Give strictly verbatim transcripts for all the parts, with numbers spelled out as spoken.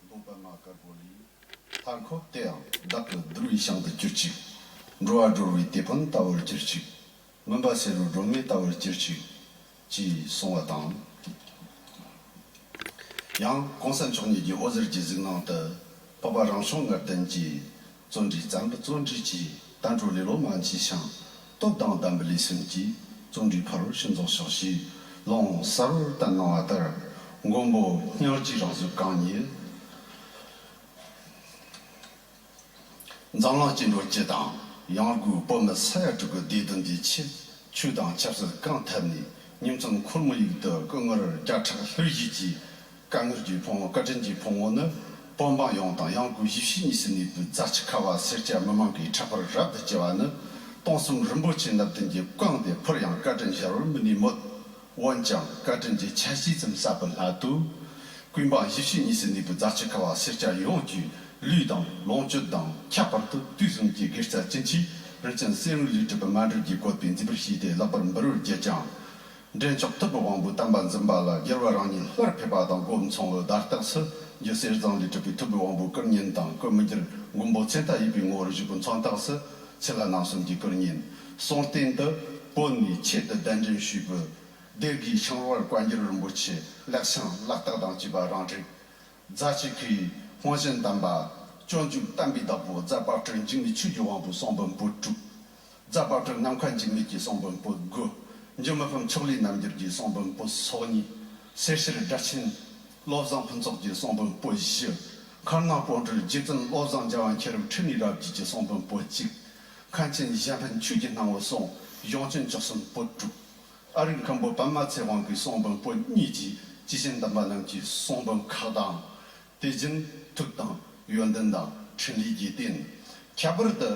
པདྨ་དཀར་པོ་ལས། མཐའ་འཁོབ་དེ་ཡང་བདག་གི་འདུལ་བའི་ཞིང་དུ་གྱུར་ཅིག་འགྲོ་བ་སྒྲོལ་བའི་དེད་དཔོན་ལྟ་བུར་གྱུར་ཅིག་མུན་པ་སེལ་བའི་སྒྲོན་མེ་ལྟ་བུར་གྱུར་ཅིག་ཅེས་གསུངས་པ་དང་། ཡང་གོང་ས་མཆོག་ཉིད་ཀྱི་འོད་ཟེར་གྱི་གཟིགས་སྣང་དུ། འཕགས་པ་རང་བྱུང་ལྔ་ལྡན་གྱི་བརྩོན་འགྲུས་བརྩམ་པའི་བརྩོན་འགྲུས་ཀྱི་དལ་འགྲོ་ལེ་ལོ་མ་མཆིས་ཤིང་། སྟོབས་དང་ལྡན་པའི་ལུས་སེམས་ཀྱིས་བརྩོན་འགྲུས་ཕ་རོལ་ཕྱིན་རྫོགས་ཤོག་ཅེས་ལུང་གསལ་བར་བསྟན་གནང་བ་ལྟར། མགོན་པོ་སྙིང་རྗེའི་རང་གཟུགས་གང་ཉིད། འཛམ་གླིང་སྐྱེ་འགྲོ་སྤྱི་དང་། ཡང་སྒོས་བོད་མི་ས་ཡ་དྲུག་གི་བདེ་དོན་གྱི་ཆེད། ཆོས་དང་ཆབ་སྲིད་གང་ཐད་ནས་ཉིན་མཚན་ཁོར་མོ་ཡུག་ཏུ་སྐུ་ངལ་བརྒྱ་ཕྲག་ལྷུར་བཞེས་ཀྱི་དཀའ་ངལ་གྱི་ཕུང་བོ། བཀའ་དྲིན་གྱི་ཕུང་བོ་ནི། བོད་འབངས་ཡོངས་དང་ཡང་སྒོས་གཞིས་བྱེས་གཉིས་སུ་གནས་པའི་རྫ་ཆུ་ཁ་བ་སེར་སྐྱ་མི་མང་གིས་ཕྲག་པར་རབ་ཏུ་བྱེད་པ་ནི། སྟོང་གསུམ་རིན་པོ་ཆེ་སྣ་བདུན་གྱིས་བཀང་སྟེ་འཕུར་ཡང་བཀའ་དྲིན་གཞལ་བར་མི་ནུས་མོད། འོན་ཀྱང་བཀའ་དྲིན་གྱི་ཆ་ཤས་ཙམ་བསགས་པའི་སླད་དུ། ཀུན་སྤངས་གཞིས་བྱེས་གཉིས་སུ་གནས་པའི་རྫ་ཆུ་ཁ་བ་སེར་སྐྱ་ཡོངས་ཀྱི་ལུས་དང་ལོངས་སྤྱོད་དང་། ཁྱད་པར་དུ་དུས་གསུམ་གྱི་དགེ་རྩ་ཅན་གྱིས་རིན་ཆེན་གསེར་དངུལ་ལས་གྲུབ་པའི་མཎྜལ་གྱི་བཀོད་པས་མཛེས་པར་བྱས་ཏེ་ལེགས་པར་འབུལ་བར་བགྱིད་ཅིང་། འདྲེན་མཆོག་ཐུབ་པའི་དབང་པོའི་བསྟན་པ་འཛིན་པ་ལ། རྒྱལ་བ་རང་ཉིད་སླར་ཕེབས་པ་དང་སྒོ་མཚུངས་པའི་བརྡ་རྟགས་སུ། རྒྱུ་གསེར་ཟངས་ལས་གྲུབ་པའི་ཐུབ་པའི་དབང་པོའི་སྐུ་བརྙན་དང་། སྐུ་མི་འགྱུར་མགོན་པོ་མཚན་མཐའ་ཡས་པའི་ངོ་བོར་བཞུགས་པའི་མཚོན་རྟགས་སུ། ཚེ་ལྷ་རྣམ་གསུམ་གྱི་སྐུ་བརྙན། གསུང་རྟེན་དུ་བོད་ནས་ཆེད་དུ་གདན་འདྲེན་ཞུས་པའི་སྡེ་དགེའི་ཤིང་བར་བཀའ་འགྱུར་རིན་པོ་ཆེ་ལེགས་བྱང་ལག་རྟགས་དང་བཅས་པ་རང་བསྒྲིགས། རྫ་ཆུ་ཁའི་སྔོན་བྱོན་དམ་པ་སྤྱོད་འཇུག་དམ་པའི་བདག་པོ་རྫ་དཔལ་སྤྲུལ་འཇིགས་མེད་ཆོས་ཀྱི་དབང་པོའི་གསུང་འབུམ་པོད་དྲུག་རྫ་དཔལ་སྤྲུལ་ནམ་མཁའ་འཇིགས་མེད་ཀྱི་གསུང་འབུམ་པོད་དགུ། འཇུ་མི་ཕམ་ཕྱོགས་ལས་རྣམ་འགྱུར་གྱི་གསུང་འབུམ་པོད་སོ་གཉིས། གསེར་ཕྱིར་སྒྲ་ཆེན་བློ་བཟང་ཕུན་ཚོགས་ཀྱི་གསུང་འབུམ་པོད་བཞི། མཁར་ནང་སྤོ་འགྲུལ་རྗེ་བཙུན་བློ་བཟང་རྒྱལ་དབང་མཁྱེན་རབ་ཁྲི་ནས་རབ་རྒྱས་ཀྱི་གསུང་འབུམ་པོད་གཅིག་མཁན་ཆེན་གཞན་ཕན་ཆོས་ཀྱི་སྣང་བའི་གསུང་གཞུང་ཆེན་བཅུ་གསུམ་པོད་དྲུག་ཨ་རིག་མཁན་པོ་པདྨ་ཚེ་དབང་གི་གསུང་འབུམ་པོད་གཉིས་ཀྱིས་ཇི་ཞིན་དམ་པ་རྣམས་ཀྱི་གསུང་འབུམ་ཁག་དང་། དེ་བཞིན་ཐུགས་དང་ཡོན་ཏན་དང་འཕྲིན་ལས་ཀྱི་རྟེན། ཁྱད་པར་དུ་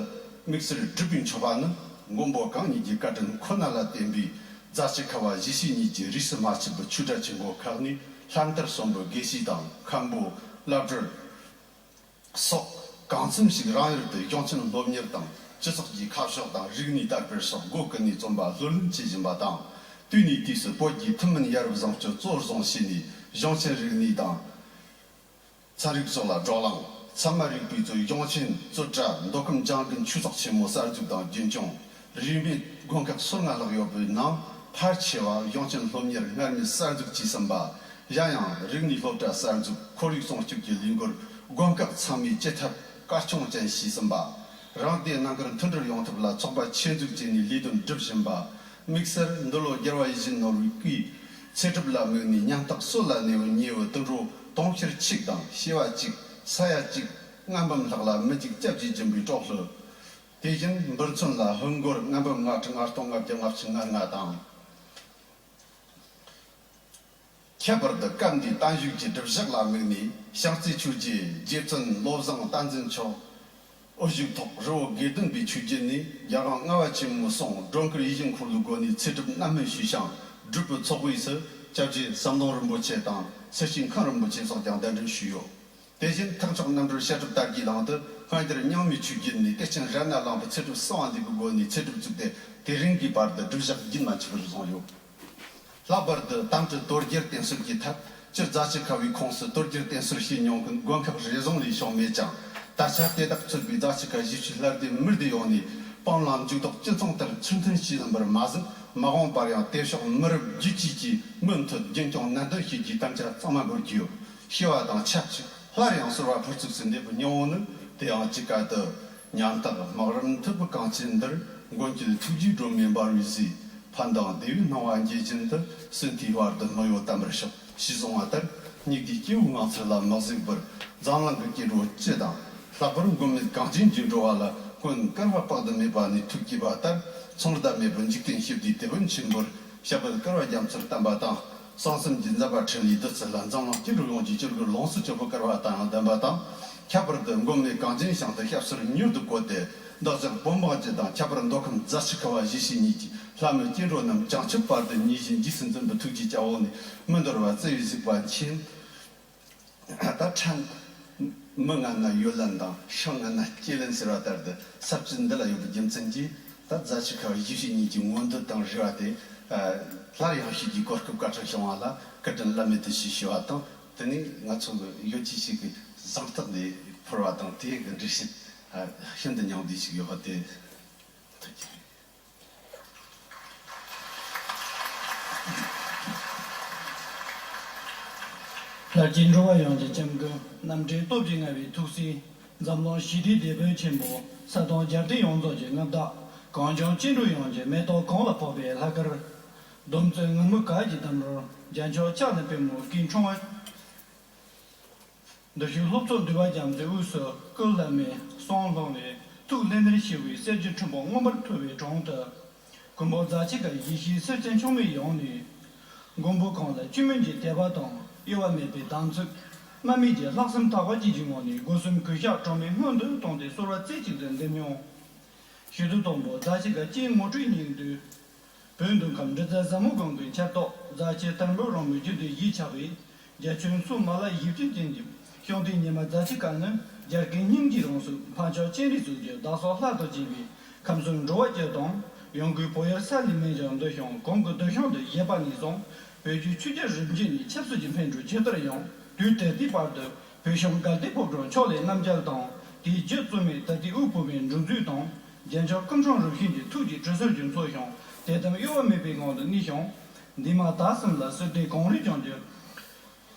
དམིགས་བསལ་སྒྲུབ་པའི་མཆོད་པ་ནི། མགོན་པོ་གང་ཉིད་ཀྱི་བཀའ་དྲིན་ཁོ་ན་ལ་བརྟེན་པའི་རྫ་ཆུ་ཁ་བ་གཞིས་བྱེས་གཉིས་ཀྱི་རིས་སུ་མ་ཆད་པའི་ཆོས་གྲྭ་ཆེན་པོ་ཁག་ནས་ལྷ་མཐར་སོན་པའི་དགེ་བཤེས་དང་མཁན་པོ་བླ་སྤྲུལ་སོགས་གང་འཚམ་ཞིག་རང་ཡུལ་དུ་གཞུང་ཆེན་སློབ་གཉེར་དང་སྤྱི་ཚོགས་ཀྱི་ཁ་ཕྱོགས་དང་རིག་གནས་དར་སྤེལ་སོགས་སྒོ་ཀུན་ནས་བརྩོན་པ་ལྷུར་ལེན་བྱེད་བཞིན་པ་དང་། དུས་ནས་དུས་སུ་བོད་ཀྱི་ཐུན་མིན་ཡ་རབས་བཟང་སྤྱོད་གཙོར་བཟུང་བྱས་ནས་གཞུང་ཆེན་རིག་གནས་དང་ཚན་རིག་སོགས་ལ་བགྲོ་གླེང་། ཚད་མ་རིག་པའི་གཙོས་གཞུང་ཆེན་རྩོད་གྲྭ། མདོ་ཁམས་འཇང་དགུན་ཆོས་ཚོགས་ཆེན་མོ་གསར་འཛུགས་དང་རྒྱུན་སྐྱོང་། རིས་མེད་དགོན་ཁག་སོ་ལྔ་ལྷག་ཡོད་པའི་ནང་ཕལ་ཆེ་བ་གཞུང་ཆེན་སློབ་གཉེར་སྔར་མེད་གསར་འཛུགས་བྱས་ཟིན་པ། གཞན་ཡང་རིག་གནས་སློབ་གྲྭ་གསར་འཛུགས། ཁོར་ཡུག་སྲུང་སྐྱོབ་ཀྱི་ལས་འགུལ། དགོན་ཁག་ཚང་མས་ཅི་ཐུབ་གལ་ཆུང་ཅན་བྱས་ཟིན་པ། རང་སྡེ་རྣམ་དཀར་མཐུན་སྒྲིལ་ཡོང་ཐབས་ལ་ཚོགས་པ་ཆེད་འཛུགས་བྱས་ནས་ལས་དོན་སྒྲུབ་བཞིན་པ། དམིགས་བསལ་འདི་ལོ་རྒྱལ་བ་ཡིད་བཞིན་ནོར་བུའི་སྐུའི་ཚེ་སྒྲུབ་ལ་དམིགས་ནས་ཉམ་ཐག་སྲོད་ལ་གནས་པའི་ཉེ་བའི་དུད་འགྲོ་དུང་ཕྱུར་གཅིག་དང་བྱེ་བ་གཅིག་ས་ཡ་གཅིག་ལྔ་འབུམ་ལྷག་ལ་མི་འཇིགས་སྐྱབས་རྗེ་སྦྱིན་པའི་དཀྲོག་ལྷུ། དེ་བཞིན་འབུར་མཚོན་ལ་ཧིན་སྒོར་ལྔ་འབུམ་ལྔ་ཁྲི་ལྔ་སྟོང་ལྔ་བརྒྱ་ལྔ་བཅུ་ང་ལྔ་དང་། ཁྱད་པར་དུ་སྐབས་འདིའི་བརྟན་བཞུགས་ཀྱི་སྒྲུབ་ཞག་ལ་དམིགས་ནས་བྱང་རྩེ་ཆོས་རྗེ་རྗེ་བཙུན་བློ་བཟང་བསྟན་འཛིན་མཆོག་དབུ་བཞུགས་ཐོག་རི་བོ་དགེ་ལྡན་པའི་ཆོས་བརྒྱུད་ནས་རྒྱལ་དབང་ལྔ་པ་ཆེན་མོའི་གསུང་སྒྲོལ་དཀར་ཡིད་བཞིན་འཁོར་ལོའི་སྒོ་ནས་ཚེ་སྒྲུབ་རྣམ་སྨིན་ཞུས་ཤིང་། སྒྲུབ་པའི་ཚོགས་དབུས་སུ་སྐྱབས་རྗེ་ཟམ་གདོང་རིན་པོ་ཆེ་དང་སེར་སྐྱའི་མཁན་རིན་པོ་ཆེ་སོགས་ཀྱང་གདན་འདྲེན་ཞུས་ཡོད། དེ་བཞིན་ཐེག་མཆོག་རྣམ་གྲོལ་བཤད་སྒྲུབ་དར་རྒྱས་གླིང་དུ་སྔ་འགྱུར་རྙིང་མའི་ཆོས་བརྒྱུད་ནས་གཏེར་ཆེན་རཏྣ་གླིང་པའི་ཚེ་སྒྲུབ་གསང་བ་འདུས་པའི་སྒོ་ནས་ཚེ་སྒྲུབ་བཙུགས་ཏེ། དེ་རིང་གི་བར་དུ་སྒྲུབ་ཞག་རྒྱུན་མ་ཆད་པར་བཟུང་ཡོད། ལྷག་པར་དུ་དམ་སྤྲུལ་དོལ་རྒྱལ་བསྟེན་གསོལ་གྱི་ཐད་སྤྱིར་རྫ་ཆུ་ཁ་བའི་ཁོངས་སུ་དོལ་རྒྱལ་བསྟེན་གསོལ་བྱེད་མྱོང་མཁན་དགོན་ཁག་རེ་ཟུང་ལས་བྱུང་མེད་ཀྱང་། ད་ཆ་དེ་དག་གཙོས་པའི་རྫ་ཆུ་ཁ་གཞིས་བྱེས་ལྷ་སྡེ་མི་སྡེ་ཡོངས་ནས་སྤང་བླང་འཇུག་ལྡོག་ཅི་མཚུངས་ལྟར་ཚུལ་མཐུན་བྱས་ཟིན་པར་མ་ཟད། མ་འོངས་པར་ཡང་དེ་ཕྱོགས་མི་རབས་རྒྱུད་གཅིག་གིས་མུ་མཐུད་རྒྱུན་སྐྱོང་ནན་ཏན་བྱེད་རྒྱུའི་དམ་བཅའ་གཙང་མ་འབུལ་གྱི་ཡོད། ཞུ་བ་དང་ཆབས་ཅིག་སླར་ཡང་གསོལ་བ་ཕུར་ཚུགས་སུ་འདེབས་པའི་སྙིང་པོ་ནི། དེ་ཡང་གཅིག་ཀ་དུ། ཉམ་ཐག་སྨག་རུམ་འཐིབས་པའི་གངས་ཅན་འདིར། མགོན་གྱི་ཐུགས་རྗེའི་སྒྲོན་མེ་འབར་བའི་གཟིས། ཕན་དང་བདེ་བའི་སྣང་བ་འགྱེད་བཞིན་དུ། སྲིད་མཐའི་བར་དུ་སྨིན་ཡོད་བརྟན་པར་ཤོག་ཞེས་གསུངས་པ་ལྟར། སྙིགས་དུས་སྐྱེ་བོའི་ངང་ཚུལ་ལ་མི་གཟིགས་པར། འཛམ་གླིང་གི་སྐྱེ་འགྲོ་སྤྱི་དང་། ལྷག་པར་མགོན་མེད་གངས་ཅན་གྱི་འགྲོ་བ་ལ། མགོན་བསྐལ་པ་དཔག་ཏུ་མེད་པ་ནས་ཐུགས་བསྐྱེད་པ་ལྟར། མཚུངས་ཟླ་མེད་པའི་འཇིག་རྟེན་ཞི་བདེའི་དེད་དཔོན་ཆེན་པོར། ཞབས་པད་བསྐལ་པ་རྒྱ་མཚོར་བརྟན་པ་དང་། གསང་གསུམ་གྱི་མཛད་པ་འཕྲིན་ལས་བདུད་རྩི་ལ། འཛམ་གླིང་སྐྱེ་འགྲོ་ཡོངས་ཀྱི་སྤྱོད་སྒོར་ལོངས་སུ་སྤྱོད་པའི་སྐལ་བ་དང་ཡང་ལྡན་པ་དང་། ཁྱད་པར་དུ་མགོན་མེད་གངས་ཅན་ཞིང་དུ་སྐྱབས་སུ་མྱུར་དུ་བཀོད་དེ། བདག་ཅག་བོད་འབངས་ཀྱི་དང་། ཁྱད་པར་མདོ་ཁམས་རྫ་ཆུ་ཁ་བ་གཞིས་བྱེས་གཉིས་ཀྱི་ལྷ་མི་སྐྱེ་འགྲོ་རྣམས་བྱང་ཆུབ་བར་དུ་ཉེར་ཞི་འཇིགས་སུ་འཛིན་པའི་ཐུགས་ཀྱི་རྒྱལ་པོ་ནས་མི་འདོར་བ་བརྩེ་བའི་གཟིགས་པ་མཁྱེན། ད་ཕྲན། མི་ངན་ན་ཡོ་ལན་དང་ཤིང་ངན་ན་སྐྱེ་ལན་ཟེར་བ་ལྟར་དུ་ས་བཅད་འདི་ལ་ཡོད་པའི་རྒྱུ་མཚན་གྱིས། ད་རྫ་ཆུ་ཁ་བའི་གཞིས་བྱེས་གཉིས་ཀྱི་མངོན་འདོད་དང་རེ་བ་དེ་སླར་ཡང་ཞུ་རྒྱུའི་གོ་སྐབས་བཀའ་དྲིན་བྱུང་བ་ལ་བཀའ་དྲིན་བླ་མེད་དུ་ཞུ་ཞུ་བ་དང་ དེ་ནས་ང་ཚོ་གི་ཡོད་ཅི་ཞིག་གི་གཟེངས་རྟགས་འདི་ཕུལ་བ་དང་། དེ་གི་འགྲེལ་བཤད་ཨ་ཤིན་ཏུ་ཉུང་བསྡུས་ཤིག་ཡོད་པ་དེ་ཐུགས་རྗེ་ཆེ། ལྷར་བཅས་འགྲོ་བ་ཡོངས་ཀྱི་སྐྱབས་མགོན། རྣམ་འདྲེན་སྟོབས་ཀྱིས་མངའ་བའི་ཐུགས་སྲས། འཛམ་གླིང་ཞི་བདེའི་དེད་དཔོན་ཆེན་པོ། ས་དང་རྒྱལ་བསྟན་ཡོངས་རྫོགས་ཀྱི་མངའ་བདག། གངས་ལྗོངས་བཅིངས་འགྲོལ་ཡོངས་ཀྱི་མེ་ཏོག་གང་ལ་ཕོག་པའི་ལྷ་སྐལ། སྡོམ་བརྩོན་ངུར་སྨྲིག་གར་གྱི་འདམ་རོལ། རྒྱན་ཆ་ལྕགས་ལ་པད་མོ་སྐུའི་འཕྲེང་བ། འདི་ཤོད་སློབ་ཚོགས་འདུས་པ་རྒྱ་མཚོའི་དབུས་སུ། སྐུ་ལྷ་མོའི་གསུང་ཀློང་ནས་ཐུགས་ལྷ་ནེར་ཞི་བའི་གསེར་གྱི་ཁྲི་འབུམ་མངོན་པར་མཐོ་བའི་དྲུང་དུ། མགོན་པོ་རྫ་ཆུ་ཁ་ཡེ་ཤེས་སེར་སྐྱ་མཆོག་མའི་ཡང་ནས། མགོན་པོ་གང་ལ་སྐྱོན་མེད་ཀྱི་དད་པ་དང་། གཡོ་བ་མེད་པའི་དམ་ཚིག། རྨ་མེད་ཀྱི་ལྷག་བསམ་དག་པ་བཅས་ཀྱི་ངང་ནས་སྒོ་གསུམ་གུས་ཕྱག་གྲངས་མེད་སྔོན་དུ་བཏང་སྟེ་གསོལ་བ་རྩེ་གཅིག་ཏུ་འདེབས་མྱོང་། ཞི་བདེ་དང་པོ་རྫ་ཆུ་ཁ་སྐྱེས་ངོ་སྤྲོད་སྙིང་བསྡུས། བོད་མདོ་ཁམས་འབྲི་རྩལ་ཟབ་མོ་སྒང་གི་ཁྱད་རྟགས། རྫ་ཆུ་དར་འབུབ་རོལ་མོའི་རྒྱུད་དུ་གཞིས་ཆགས་པའི་རྒྱ་ཁྱོན་སུམ་མ་ལ་བཞི་བཅུ་ཅན་གྱི་ཤོང་སྟེ། ཉི་མ་རྫ་ཆུ་ཁ་ནི་རྒྱ་སྐད་སྙིང་རྗེའི་རང་གཟུགས། འཕགས་མཆོག་སྤྱན་རས་གཟིགས་ཀྱི་བདག་སོགས་ལྷ་དང་བཅས་པའི་ཁམས་གསུམ་འགྲོ་བ་སྤྱི་དང་། ཡང་སྒོས་བོད་ཡུལ་ས་ལས་མིན་ཀྱང་། འདི་ཤོང་གོང་གི་འདུ་ཤོང་དུ་བཞེས་པ་ནས་བཟུང་བོད་ཀྱི་ཆོས་རྒྱལ་རིམ་བྱོན་ནས་ཆབ་སྲིད་ཀྱི་འཕེལ་འགྲོས་ཇི་ལྟར་ཡོང་། དུས་ད་ལྟའི་བར་དུ་བོད་གཞུང་དགའ་ལྡན་ཕོ་བྲང་ཕྱོགས་ལས་རྣམ་རྒྱལ་དང་། དེའི་རྒྱུད་བཙུན་མའི་ད་ལྟའི་དབུ་བོད་མིའི་འགྲོ་འཛུགས་དང་། རྒྱལ་མཆོག་སྐུ་ཕྲེང་རིམ་བྱོན་གྱི་ཐུགས་ཀྱི་དྲི་ཟུར་གྱི་ཚོགས་ཤིང་། དད་དམ་གཡོ་བ་མེད་པའི་ངང་དུ་གནས་ཤིང་། འདས་མ་ད་གསུམ་ལ་སྲིད་དོན་གང་རིགས་ཀྱང་གྱུར།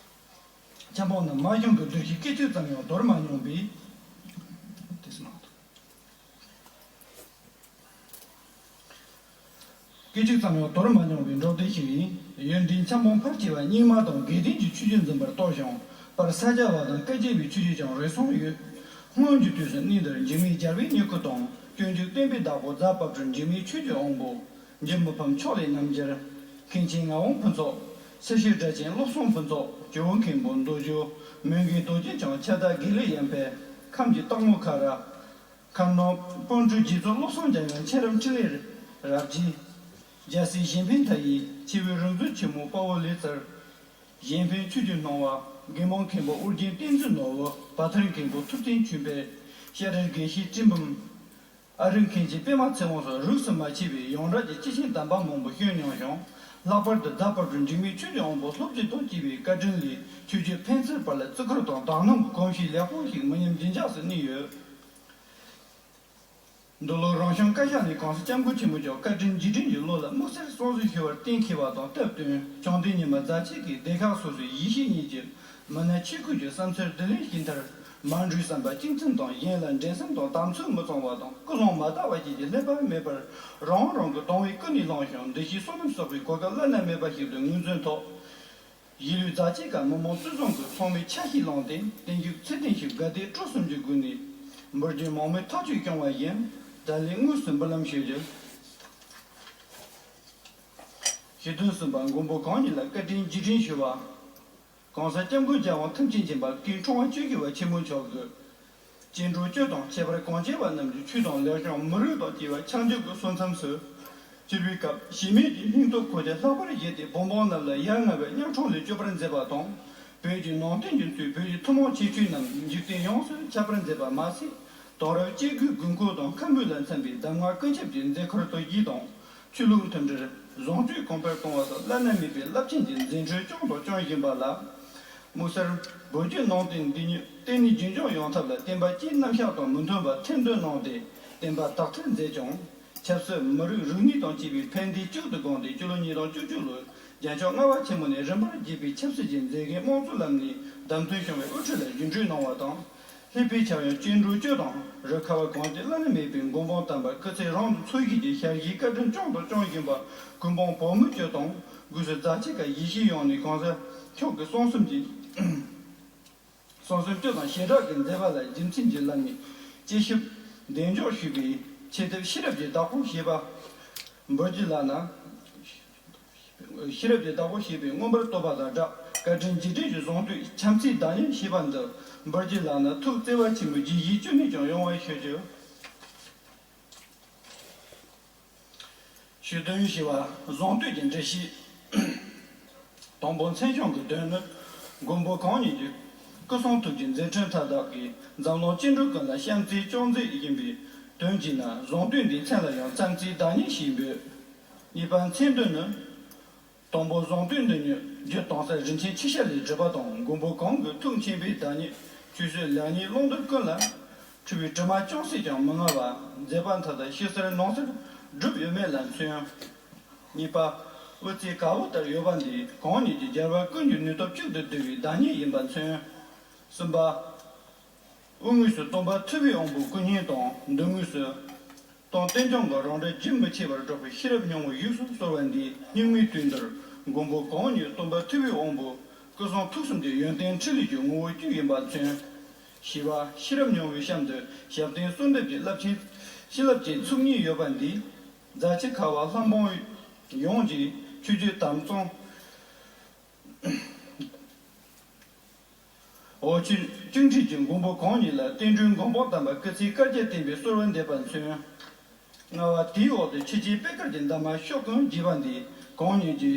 ཆབ་འབངས་རྣམས་མ་བྱུང་གི་གདུལ་ཞིང་། སྐད་ཅིག་ཙམ་ཡང་དོར་མ་མྱོང་བའི། དེ་སུ་མ་གཏོགས། སྐད་ཅིག་ཙམ་ཡང་དོར་མ་མྱོང་བའི་འབྲོག་སྡེ་ཞིག་ཡིན། ཡོན་ཏན་ཆབ་འབངས་ཕལ་ཆེ་བ་རྙིང་མ་དང་དགེ་ལྡན་གྱི་ཆོས་བརྒྱུད་འཛིན་པར་གཏོགས་ཤིང་། པར་ས་སྐྱ་པ་དང་བཀའ་བརྒྱུད་པའི་ཆོས་བརྒྱུད་ཀྱང་རེ་ཟུང་ཡོད། སྔོན་གྱི་དུས་སུ་གནས་འདིར་འཇིགས་མེད་རྒྱལ་བའི་མྱུ་གུ་དང་། སྤྱོད་འཇུག་བསྟན་པའི་བདག་པོ་རྫ་དཔལ་སྤྲུལ་འཇིགས་མེད་ཆོས་ཀྱི་དབང་པོ། འཇུ་མི་ཕམ་ཕྱོགས་ལས་རྣམ་རྒྱལ། མཁན་ཆེན་ངག་དབང་ཕུན་ཚོགས། སེར་ཤུལ་སྒྲ་ཆེན་བློ་བཟང་ཕུན་ཚོགས། ཇོ་བོ་མཁན་པོ་མདོ་ཇོ། མོའུ་འགལ་རྡོ་རྗེ་འཆང་། ཁྱབ་བདག་དགེ་ལེགས་གཡང་འཕེལ། ཁམས་ཀྱི་སྟག་མོ་ཁ་ར། མཁར་ནང་དཔོན་སྤྲུལ་རྗེ་བཙུན་བློ་བཟང་འཇམ་དབྱངས། མཁྱེན་རབ་འཕྲིན་ལས་རབ་རྒྱས། རྒྱལ་སྲས་གཞན་ཕན་མཐའ་ཡས། ཆེ་བའི་རིག་འཛིན་ཆེན་མོ་དཔའ་བོ་ལེགས་སྩལ། གཞན་ཕན་ཆོས་ཀྱི་སྣང་བ། དགེ་སློང་མཁན་པོ་ཨོ་རྒྱན་བསྟན་འཛིན་ནོར་བུ། བ་ཐུར་མཁན་པོ་ཐུབ་བསྟན་ཆོས་འཕེལ། ཤེས་རིག་དགེ་བཤེས་སྤྲིན་འབུམ། ཨ་རིག་མཁན་ཆེན་པད་མ་ཚེ་དབང་སོགས་རིས་སུ་མ་ཆད་པའི་ཡོངས་གྲགས་ཀྱི་སྐྱེས་ཆེན་དམ་པ་མང་པོ་བྱོན་མྱོང་ཞིང་། ལྷག་པར་དུ་རྫ་དཔལ་སྤྲུལ་འཇིགས་མེད་ཆོས་ཀྱི་དབང་པོ་སློབ་སྤྱི་དང་བཅས་པའི་བཀའ་དྲིན་ལས། ཆོས་བརྒྱུད་ཕན་ཚུན་བར་ལ་བརྩི་བཀུར་དང་དག་སྣང་གི་གོམས་གཤིས་ལེགས་པོ་ཞིག་མི་ཉམས་རྒྱུན་འཇགས་སུ་གནས་ཡོད། འདི་ལོ་རང་གཞུང་བཀའ་ཤག་ནས་གོང་ས་སྐྱབས་མགོན་ཆེན་པོ་མཆོག་བཀའ་དྲིན་རྗེས་དྲན་གྱི་ལོ་ལ་དམིགས་བསལ་གསུང་གཟིགས་ཞུ་བར་གཏན་འཁེལ་བ་དང་སྟབས་བསྟུན། བྱུང་འདི་ཉི་མ་རྫ་ཆུ་ཁའི་སྡེ་ཁག་སོ་སོའི་ཡེ་ཤེས་གཉིས་ཀྱི་མི་སྣ་ཆེ་ཁུལ་གྱི་བསམ་ཚུལ་བསྡུ་ལེན་བྱས་མཐར། མ་འགྲོའི་བསམ་པ་གཅིག་མཚུངས་དང་། གཞན་ལ་འགྲན་སེམས་དང་དམ་ཚིག་མི་གཙང་བ་དང་། ཀུན་སློང་མ་དག་པ་བཅས་ཀྱི་ཀླད་པ་མེད་པར། རང་རང་གི་དང་བའི་ཀུན་ནས་བསླངས་ཤིང་། འདུ་ཤེས་བསོད་ནམས་གསོག་པའི་གོ་སྐབས་བླ་ན་མེད་པ་ཞིག་ཏུ་ངོས་འཛིན་ཐོག་གཞིས་ལུས་རྫ་ཆུ་ཁ་མི་མང་གཙོས་བཟང་གི་ཚང་མས་ཆ་ཤས་བླངས་ཏེ། བརྟན་བཞུགས་ཚུལ་ལྡན་ཞིང་དགའ་དད་སྤྲོ་གསུམ་གྱི་སྒོ་ནས་འབུལ་རྒྱུའི་མང་མོས་ཐག་གཅོད་བྱུང་བ་བཞིན། ད་ལན་དངོས་སུ་འབུལ་ལམ་ཞུ་རྒྱུ། ཞུ་དོན་གསུམ་པ། མགོན་པོ་གང་ཉིད་ལ་བཀའ་དྲིན་རྗེས་དྲན་ཞུ་བ། གོང་ས་སྐྱབས་མགོན་རྒྱལ་དབང་ཐམས་ཅད་མཁྱེན་པ་སྐུའི་འཁྲུངས་པ་བཅུ་བཞི་པ་ཆེན་མོ་མཆོག་གི་སྐྱེ་འགྲོ་བཅུ་དང་ཁྱད་པར་གང་ཆེ་བ་རྣམས་ཀྱི་ཆོས་དང་ལེགས་བྱུང་མི་རིགས་དང་བཅས་པ་ཆགས་འཇུག་གི་སོ་མཚམས་སུ་གྱུར་པའི་སྐབས། གཞི་མེད་ཀྱི་སྙིང་སྟོབས་ཁོ་ཆ་ལྷག་པར་བཞེས་ཏེ། བོད་འབངས་རྣམས་ལ་ཡ་ང་བའི་གཉའ་ཁྲོམ་ལས་སྐྱོབ་པར་མཛད་པ་དང་། བོད་ཀྱི་ནང་བསྟན་སྒྲིག་འཛུགས། བོད་ཀྱི་ཐུན་མོང་ཁྱད་ཆོས་རྣམས་འཇིག་རྟེན་ཡོངས་སུ་ཁྱབ་པར་མཛད་པ་མ་ཟད། དེང་རབས་སྐྱེ་དགུའི་དགོས་མཁོ་དང་ཁམས་བོད་ལ་འཚམ་པའི་གདམས་ངག་ཀུན་ཁྱབ་ཀྱི་མཛད་ཁུར་དང་བཞེས་དང་། ཆོས་ལུགས་མཐུན་སྒྲིལ། བཟང་སྤྱོད་གོང་འཕེལ་གཏོང་བ་སོགས་བླ་ན་མེད་པའི་རླབས་ཆེན་གྱི་མཛད་འཕྲིན་བསྐྱངས་དང་སྐྱོང་བཞིན་པ་ལ། དམིགས་བསལ་བོད་བརྒྱུད་ནང་བསྟན་འདི་ཉིད་བརྟན་གནས་རྒྱུན་འཁྱོངས་ཡོང་ཐབས་ལ། བསྟན་པ་སྤྱིའི་རྣམ་གཞག་དང་མི་མཐུན་པར་ཐེར་འདོན་གནང་སྟེ། བསྟན་པ་དག་ཐེར་མཛད་ཀྱང་། ཆབ་སྲིད། མི་རིགས། རིག་གནས་དང་བཅས་པའི་ཕན་བདེ་གཅིག་ཏུ་བསྒོམས་ཏེ། སྤྱི་ལོ་ཉིས་སྟོང་བཅུ་གཅིག་ལོའི་རྒྱལ་མཆོག་ལྔ་པ་ཆེན་མོ་ནས་རིམ་པར་བརྒྱུད་པའི་ཆབ་སྲིད་ཀྱི་མཛད་འགན་དམངས་གཙོ་ལམ་ནས་བདམས་ཐོན་བྱུང་བའི་དབུ་ཁྲིད་ལ་གཞུང་འབྲེལ་གནང་བ་དང་། སླེབས་པའི་ཆ་ཡང་སྐྱེ་འགྲོ་བཅུ་དང་རུ་ཁག་པ་གང་ཅི་བླ་ན་མེད་པའི་མགོན་དཔུང་དམ་པ་སྐུ་ཚེ་རིང་དུ་འཚོ་བཞིན་གྱི་ཞལ་བཞེས་བཀའ་དྲིན་སྐྱོང་དང་སྐྱོང་བཞིན་པ། མགོན་དཔུང་བོད་མི་བཅུ་དང་སྒོས་སུ་རྫ་ཆུ་ཁ་ཡེ་ཤེས་ཡོངས་ནས་གོང་ས་མཆོག་གི་གསུང་གསུམ་གྱི་གསུང་གསུམ་སྤྱི་དང་བྱེ་བྲག་གི་མཛད་པ་ལ་རྒྱུ་མཚན་གྱི་ལམ་ནས་དཔྱད་ཞིབ་གདེང་འཇོག་ཞུས་པའི་ཆེད་དུ་ཤེས་རབ་ཀྱི་བདག་པོ་ཞེས་པ་འབུལ་རྒྱུ་ལགས་ན། ཤེས་རབ་ཀྱི་བདག་པོ་ཞེས་པའི་མངོན་པར་བསྟོད་པ་དང་སྦྲགས། བཀའ་དྲིན་རྗེས་དྲན་གྱི་གཟེངས་བསྟོད་འཆམ་ཚིག་བདག་ཉིད་ཞེས་པ་འདི་འབུལ་རྒྱུ་ལགས་ན། ཐུགས་བརྩེ་བ་ཆེན་པོས་རྗེས་གཞི་བཅུ་ནས་ཀྱང་ཡོང་བར་ཞུ་རྒྱུ། ཞུ་དོན་ཞེས་པ་གཟེངས་བསྟོད་ཀྱི་འགྲེལ་བཤད། དང་པོ་མཚན་བྱང་གི་དོན་ནི། མགོན་པོ་གང་ཉིད་ཀྱི་སྐུ་གསུང་ཐུགས་ཀྱི་མཛད་འཕྲིན་མཐའ་དག་གིས་འཛམ་གླིང་སྐྱེ་འགྲོ་ཀུན་ལ་བྱམས་བརྩེའི་ཅང་ཙེ་ཡིན་པའི་དོན་གྱིས་ན། གཟེངས་བསྟོད་འདིའི་མཚན་ལ་ཡང་བྱམས་བརྩེའི་བདག་ཉིད་ཞེས་འབོད། གཉིས་པ་མཚན་དོན་ནི། དང་པོ་གཟེངས་བསྟོད་འདི་ཉིད་ རྒྱུ་གཏོང་ས་རིན་ཆེན་ཆུ་ཤེལ་ལས་གྲུབ་པ་དང་། མགོན་པོ་གང་གི་ཐུགས་མཁྱེན་པའི་བདག་ཉིད། ཆོས་སྲིད་ལེགས་ཉེས་བླང་དོར་ཀུན་ལ། འཁྲུལ་བའི་དྲི་མ་ཅུང་ཟད་ཀྱང་མི་མངའ་བ། མཛད་པ་མཐའ་དག་ཕྱི་གསལ་ནང་གསལ་གྲུབ་ཡོད་མེད་ལ་མཚོན། གཉིས་པ། དབུ་རྩེ་དཀར་པོ་ལྟར་ཡོད་པ་འདི་གང་ཉིད་ཀྱི་རྒྱལ་བ་ཀུན་གྱི་ནུས་སྟོབས་གཅིག་ཏུ་བསྡུ་བའི་བདག་ཉིད་ཡིན་པ་མཚོན། གསུམ་པ། དབུ་དངོས་སུ་སྟོན་པ་ཐུབ་པའི་དབང་པོ་སྐུ་བརྙན་དང་། མདུན་དངོས་སུ་སྟོན་རྟེན་འབྱུང་གི་རང་འགྲེལ་རྒྱུན་མི་ཆད་པར་སྒྲོག་པའི་ཤེས་རབ་སྙིང་པོ་བཞུགས་སུ་གསོལ་བ་འདིའི་སྙིགས་མའི་དུས་འདིར་མགོན་པོ་གང་ཉིད་སྟོན་པ་ཐུབ་པའི་དབང་པོ་སྐུ་གསུང་ཐུགས་གསུམ་གྱི་ཡོན་ཏན་ཕྲིན་ལས་ཀྱི་ངོ་བོ་བཅུད་ཡིན་པ་མཚོན། བཞི་པ། ཤེས་རབ་སྙིང་པོའི་གཤམ་དུ་ཞབས་བརྟན་གསོལ་འདེབས་ཀྱི་རླབས་ཆེན་བྱིན་རླབས་ཀྱི་ཚོགས་གཉིས་ཡོད་པ་འདིས་རྫ་ཆུ་ཁ་བ་ལྷ་འབངས་ཡོངས་ཀྱི་ཆོས་བརྒྱུད་དམ་གཙང་འོ་ཆོས་བཅུ་འདྲེས་ཀྱི་མགོན་པོ་གང་ཉིད་ལ་བསྟན་འགྲོའི་མགོན་པོ་དམ་པ་སྐུ་ཚེའི་བསྐལ་བརྒྱར་བརྟན་པའི་གསོལ་བ་འདེབས་པ་མཚོན། ལྔ་པ། དེའི་འོག་ཏུ་ཆོས་རྗེ་པད་དཀར་གྱི་འདབ་མ་ཕྱོགས་ཀུན་རྒྱས་པ་འདིས་གང་ཉིད་ཀྱི་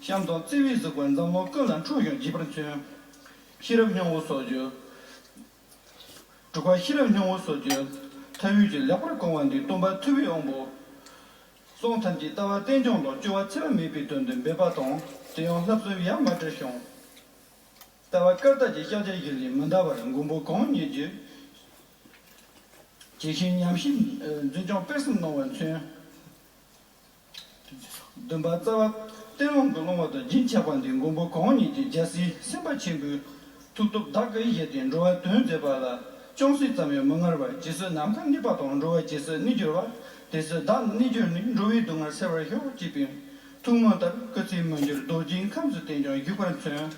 བྱམས་དང་བརྩེ་བའི་གཟིགས་པ་འཛམ་གླིང་ཀུན་ལ་འཕྲོ་ཞིང་རྒྱས་པར་མཚོན། ཤེས་རབ་སྙིང་པོ་སོགས་ཀྱི་དྲུག་པ། ཤེས་རབ་སྙིང་པོ་སོགས་ཀྱི་ཐབས་ཡོད་ཀྱིས་ལེགས་པར་བཀང་བ་འདིས་སྟོན་པ་ཐུབ་པའི་དབང་པོ་གསུང་ཐམས་ཅད་ལྟ་བ་རྟེན་འབྱུང་དང་སྤྱོད་པ་འཚེ་བ་མེད་པའི་དོན་དུ་འབད་པ་དང་། དེ་ཡང་བསླབ་གསུམ་ཡ་མ་བྲལ་ཞིང་། ལྟ་བ་བཀར་ཐབས་ཀྱི་ཕྱག་རྒྱ་བཞི་ལས་མི་འདའ་བར་མགོན་པོ་གང་ཉིད་ཀྱི་ཇི་བཞིན་ཉམས་བཞིན་འཛིན་སྐྱོང་སྤེལ་གསུམ་གནང་བ་མཚོན། བདུན་པ། རྩ་བ་གཏེར་ལུང་གི་ལུང་བ་དང་རྒྱུན་ཆགས་པ་འདི་མགོན་པོ་གང་ཉིད་ཀྱི་རྒྱལ་སྲས་སེམས་དཔའ་ཆེན་པོའི་ཐུགས་སྟོབས་བདག་གིས་བཞེད་དེ་འགྲོ་བ་དོན་མཛད་པ་ལ་ཅུང་ཟད་ཙམ་ཡང་མི་མངར་བར་ཇི་སྲིད་ནམ་མཁའ་གནས་པ་དང་། འགྲོ་བ་ཇི་སྲིད་གནས་གྱུར་པ་དེ་སྲིད་བདག་གནས་གྱུར་ནས། འགྲོ་བའི་སྡུག་བསྔལ་སེལ་བར་ཤོག་ཅེས་པའི་ཐུགས་སྨོན་ལྟར་སྐུ་ཚེའི་མུ་འགྱུར་རྡོ་རྗེའི་ཁམས་སུ་བརྟན་ཅིང་བཞུགས་པར་མཚོན།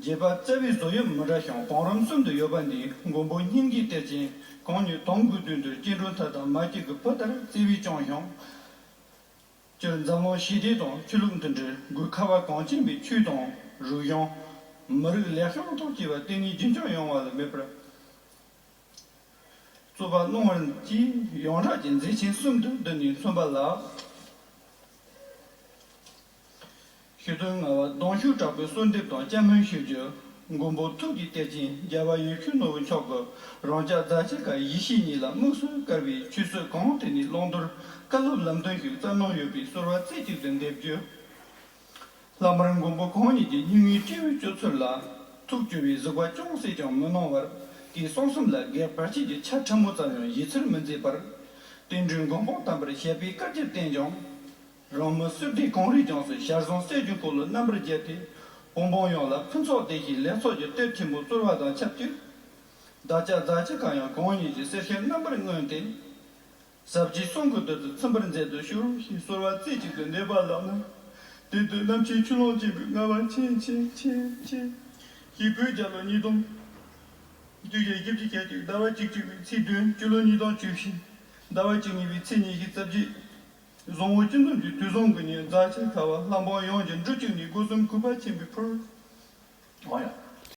རྒྱས་པ། རྩ་བའི་བཟོ་དབྱིབས་མི་འདྲ་ཞིང་བང་རིམ་གསུམ་དུ་ཡོད་པ་འདིས་མགོན་པོ་སྙིང་གའི་གཏེར་ཆེན་གང་ཉིད་དོན་དགུའི་དོན་དུ་སྐྱེ་འགྲོ་མཐའ་དག་མ་སྐྱེས་ཀྱི་བུ་ལྟར་བརྩེ་བས་སྐྱོང་ཞིང་། སྤྱིར་འཛམ་གླིང་ཞི་བདེ་དང་ཆོས་ལུགས་མཐུན་སྒྲིལ་སྒོས་ཁ་བ་གངས་ཅན་པའི་ཆོས་དང་རིག་གཞུང་། མི་རིགས་ལེགས་བྱང་དང་བཅས་པ་བསྟན་ནས་རྒྱུན་སྐྱོང་ཡོང་བ་ལ་མེད་པར་རྩོད་པ་གནང་བར་བགྱིས། ཡོངས་གྲགས་ཀྱི་མཛད་ཆེན་གསུམ་དུ་བསྡུས་ནས་མཚོན་པ་ལགས། ཞུ་དོན། ལྔ་པ། གདུང་ཤུགས་དྲག་པོས་གསོལ་འདེབས་དང་བཅའ་མོལ་ཞུ་རྒྱུ། མགོན་པོ་ཐུགས་ཀྱི་གཏེར་ཆེན་རྒྱལ་བ་ཡིད་བཞིན་ནོར་བུ་མཆོག་གི་རང་ཅག་རྫ་ཆུ་ཁ་ཡེ་ཤེས་གཉིས་ལ་དམིགས་སུ་བཀར་བའི་ཆོས་སྲིད་གང་དེ་ནས་བླང་དོར་བཀའ་སློབ་ལམ་སྟོན་ཞིག་བསྩལ་གནང་ཡོད་པའི་གསོལ་བ་རྩེ་གཅིག་ཏུ་འདེབས་རྒྱུ། ལྷག་པར་མགོན་པོ་གང་ཉིད་ཀྱི་སྙིང་ནས་སྤྲོ་བའི་སྤྱོད་ཚུལ་ལ་ཐུགས་སྐྱོ་བའི་གཟིགས་པ་ཅུང་ཟད་ཀྱང་མི་གནང་བར་དེའི་གསང་གསུམ་ལ་སྒེར་བར་ཆད་ཀྱི་ཆ་ཕྲ་མོ་ཙམ་ཡང་བཞེས་ཚུལ་མི་མཛད་པར། བསྟན་འགྲོའི་མགོན་པོ་དམ་པར་བཞད་པའི་བཀའ་རྒྱུད་བསྟན་ཀྱང་། རང་མི་སེར་སྡེ་གངས་རིའི་ལྗོངས་སུ་ཞལ་བཟང་གསེར་གྱི་འཁོར་ལོ་རྣམ་པར་རྒྱལ་ཏེ། བོད་འབངས་ཡོངས་ལ་ཕུན་ཚོགས་བདེ་ཞིང་ལེགས་ཚོགས་ཀྱི་གཏེར་ཆེན་པོ་སྩོལ་བ་དང་ཆབས་ཅིག་བདག་ཅག་རྫ་ཆུ་ཁ་ཡང་གང་ཉིད་ཀྱི་གསེར་ཞལ་རྣམ་པར་མངོན་ཏེ། ཟབ་ཆོས་གསུང་གི་དོན་དུ་ཚིམ་པར་མཛད་དུ་གཤེགས་ཞེས་གསོལ་བ་རྩེ་གཅིག་ཏུ་འདེབས་པ་ལགས་ན། དེ་དུས་རྣམ་མཁྱེན་ཆོས་ཀློང་ཆེན་པོའི་ལྔ་པ་མཁྱེན་མཁྱེན་མཁྱེན་མཁྱེན་ཞིག་བོད་རྒྱལ་ལོ་ཉིས་སྟོང་བཅུ་བཞི་བཞི་བཅུ་ཞེ་གཅིག་ཟླ་བ་བཅུ་གཅིག་པའི་ཚེས་བདུན། སྤྱི་ལོ་ཉིས་སྟོང་བཅུ་བཞི་ཟླ་བ་བཅུ་གཉིས་པའི་ཚེས་ཉི་ཤུ་རྩ་བརྒྱད། བཟང་པོ་སྤྱི་འཛོམས་ཀྱི་དུས་བཟང་གི་ཉིན་རྫ་ཆུ་ཁ་བ་ལྷ་འབངས་ཡོངས་ཀྱི་འབྲུ་གཅིག་ནས་སྒོ་གསུམ་གུས་པ་ཆེན་པོས་ཕུལ། འོ་ཡ།